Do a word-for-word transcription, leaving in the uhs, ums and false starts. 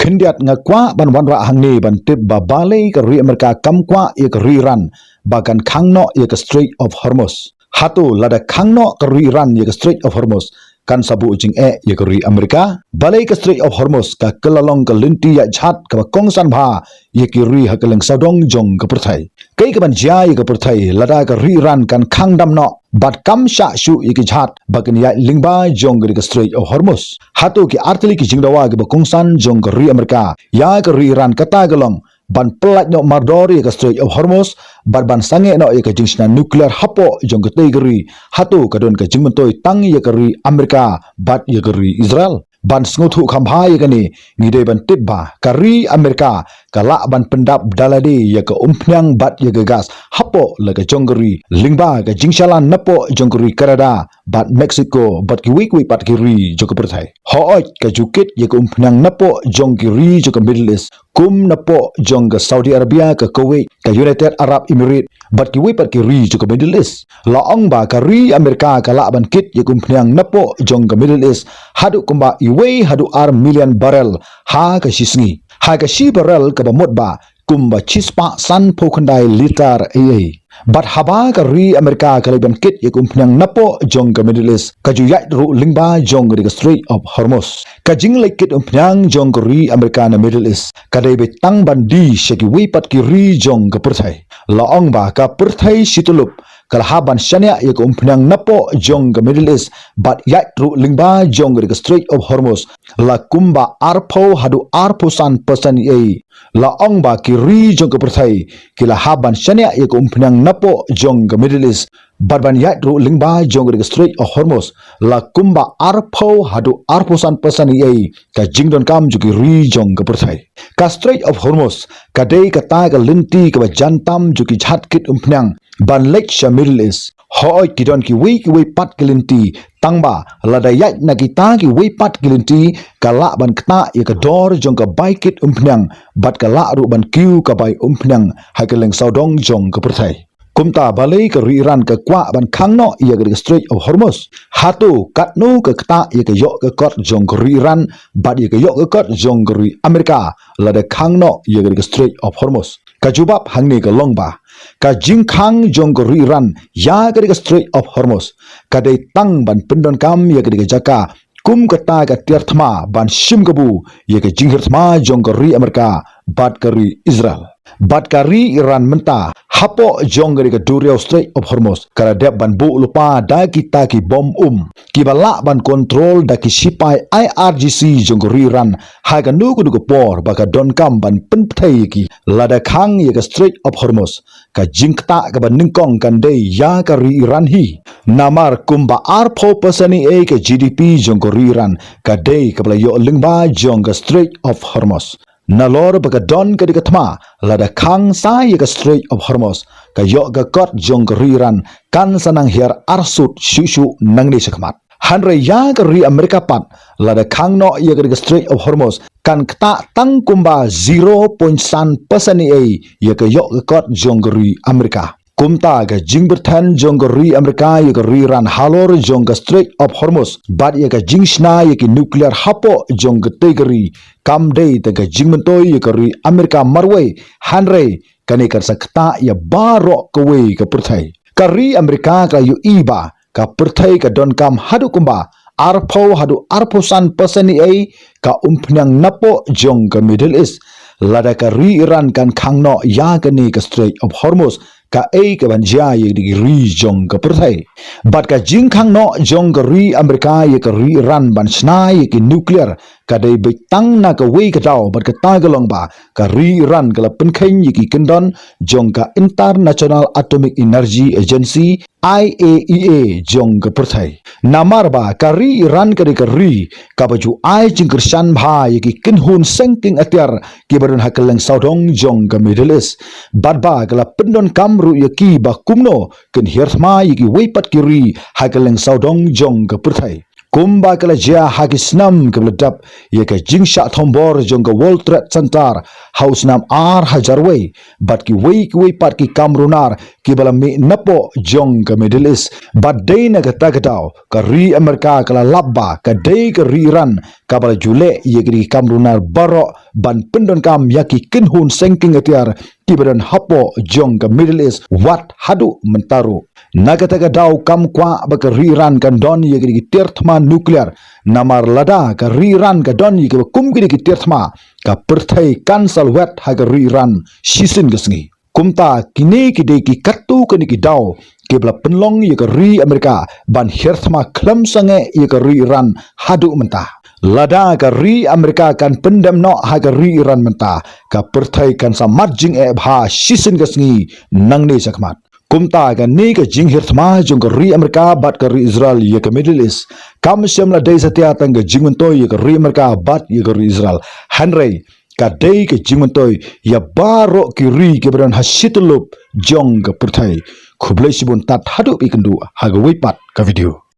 Khyndiat nga kwah ban wanrah hangne ban tip ba balei ka ri Amerika kam kwah ïa ka ri Iran ba kan khang noh ïa ka Strait of Hormuz. Hato lada khang noh ka ri Iran ïa ka Strait of Hormuz, kan sa buh jingeh ïa ka ri Amerika. Balei ka Strait of Hormuz ka kylla long ka lynti ïaid jhad kaba kongsan bha ïa ki ri ha kylleng sawdong jong ka pyrthei. Kaei kaban jia ïa ka pyrthei lada ka ri Iran kan khang dam noh bad kam shah shuh ïa ki jhad ba kin ïaid lyngba jong ka Strait of Hormuz. Hato ki artylli ki jingdawa kiba kongsan jong ka ri Amerika ïa ka ri Iran kata ka long ban pyllait noh mardor ïa ka Strait of Hormuz bad ban sangeh noh ïa ka jingshna nuclear hapoh jong katei ka ri. Hato ka don ka jingmyntoi tang ïa ka ri Amerika bad ïa ka ri Israel? Ban sngewthuh kham bha ïa kane, ngi dei ban tip ba ka ri Amerika ka lah ban pyndap da lade ïa ka umphniang bad ïa ka gas hapoh la ka jong ka ri lyngba ka jingshalan napoh jong ka ri Canada bad Mexico bad kiwei kiwei pat ki ri jong ka pyrthei. Hooid, ka ju kit ïa ka umphniang napoh jong ki ri jong ka Middle East, kum napoh jong ka Saudi Arabia, ka Kuwait, ka United Arab Emirates bad kiwei pat ki ri jong ka Middle East. La ong ba ka ri Amerika ka lah ban kit ïa ka umphniang napoh jong ka Middle East haduh kumba iwei haduh ar million barrel ha ka shi sngi. Ha ka shi barrel kaba mut ba kumba shispah sanphew khyndai litar eiei. Bad haba ka ri Amerika ka leit ban kit ïa ka umphniang napoh jong ka Middle East, ka ju ïaid ruh lyngba jong ka Strait of Hormuz. Ka jingleit kit umphniang jong ka ri Amerika na Middle East ka dei beit tang ban die sha kiwei pat ki ri jong ka pyrthei. La ong ba ka pyrthei shityllup ka la hap ban shaniah ïa ka umphniang napoh jong ka Middle East bad ïaid ruh lyngba jong ka Strait of Hormuz la kumba arphew haduh arphew san persen eiei. La ong ba ki ri jong ka pyrthei ki la hap ban shaniah ïa ka umphniang napoh jong ka Middle East bad ban ïaid ruh lyngba jong ka Strait of Hormuz la kumba arphew haduh arphew san persen eiei ka jingdonkam jong ki ri jong ka pyrthei. Ka Strait of Hormuz ka dei kata ka lynti kaba jan tam jong ki jhad kit umphniang ban leit sha Middle East. Hooid, ki don kiwei kiwei pat ki lynti, tangba lada ïaid na kita kiwei pat ki lynti ka lah ban ktah ïa ka dor jong ka bai kit umphniang bad ka lah ruh ban kiew ka bai umphniang ha kylleng sawdong jong ka pyrthei. Kumta balei ka ri Iran ka kwah ban khang noh ïa ka Strait of Hormuz? Hato katno ka ktah ïa ka ïoh ka kot jong ka ri Iran bad ïa ka ïoh ka kot jong ka ri Amerika lada khang noh ïa ka Strait of Hormuz? Ka jubab hangne ka long ba ka jingkhang jong ka ri Iran ïa ka Strait of Hormuz ka dei tang ban pyndonkam ïa ka jaka kum kata ka tiar thma ban shim kabu ïa ka jinghiar thma jong ka ri Amerika bad ka ri Israel. Bad ka ri Iran mynta hapoh jong ka duriaw Strait of Hormuz ka la dep ban buh lypa da kita ki bom um kiba lah ban kontrol da ki sipai I R G C jong ka ri Iran ha kano kano ka por ba ka donkam ban pynpthei ïa ki. Lada khang ïa ka Strait of Hormuz, ka jingktah kaba nyngkong kan dei ïa ka ri Iran hi. Namar kumba arphew persen eiei ka G D P jong ka ri Iran ka dei kaba la ïoh lyngba jong ka Strait of Hormuz. Nalor ba ka don ka dei ka thma, lada khang sa ïa ka Strait of Hormuz, ka ïoh ka kot jong ka ri Iran kan sa nang hiar arsut shuh shuh nangne shakhmat. Hynrei ïa ka ri Amerika pat, lada khang noh ïa ka Strait of Hormuz, kan ktah tang kumba zero point san persen eiei ïa ka ïoh ka kot jong ka ri Amerika. Kumta ka jingbyrthen jong ka ri Amerika ïa ka ri Iran halor jong ka Strait of Hormuz bad ïa ka jingshna ïa ki nuclear hapoh jong katei ka ri kam dei tang ka jingmyntoi ïa ka ri Amerika marwei, hynrei kane kan sa ktah ïa baroh kawei ka pyrthei. Ka ri Amerika ka ïohi ba ka pyrthei ka donkam haduh kumba arphew haduh arphew san persen eiei ka umphniang napoh jong ka Middle East. Lada ka ri Iran kan khang noh ïa kane ka Strait of Hormuz, kaei kaban jia ïa ka ri jong ka pyrthei? Bad ka jingkhang noh jong ka ri Amerika ïa ka ri Iran ban shna ïa ki nuclear ka dei beit tang na kawei ka daw bad kata ka long ba ka ri Iran ka la pynkheiñ ïa ki kyndon jong ka International Atomic Energy Agency, I A E A, jong ka pyrthei. Namar ba ka ri Iran ka dei ka ri kaba ju ai jingkyrshan bha ïa ki kynhun seng kieng atiar kiba don ha kylleng sawdong jong ka Middle East. Bad ba ka la pyndonkam ruh ïa ki ba kumno kin hiar thma ïa kiwei pat ki ri ha kylleng sawdong jong ka pyrthei. Kumba ka la jia ha ki snem kiba la dep ïa ka jingshah thombor jong ka World Trade Center ha u snem ar hajar wei, bad kiwei kiwei pat ki kam runar kiba la mih napoh jong ka Middle East. Bad dei na kata ka daw ka ri Amerika ka la lap ba ka dei ka ri Iran kaba la ju leh ïa kine ki kam runar baroh ban pyndonkam ïa ki kynhun seng kieng atiar kiba don hapoh jong ka Middle East wat haduh mynta ruh. Na kata ka daw kam kwah ba ka ri Iran kan don ïa kine ki tiar thma nuclear, namar lada ka ri Iran ka don ïa kiba kum kine ki tiar thma, ka pyrthei kan sa lwet ha ka ri Iran shisien ka sngi. Kumta kine ki dei ki katto katne ki daw kiba la pynlong ïa ka ri Amerika ban hiar thma khlem sangeh ïa ka ri Iran haduh mynta. Lada ka ri Amerika kan pyndem noh ha ka ri Iran mynta, ka pyrthei kan sa mad jingeh bha shisien ka sngi nangne shakhmat. Kumta kane ka jinghiar thma jong ka ri Amerika bad ka ri Israel ïa ka Middle East kam shym la dei satia tang ka jingmyntoi ïa ka ri Amerika bad ïa ka ri Israel, hynrei ka dei ka jingmyntoi ïa baroh ki ri kiba don ha shi tyllup jong ka pyrthei. Khublei shibun, tad haduh ba ïakynduh ha kawei pat ka video.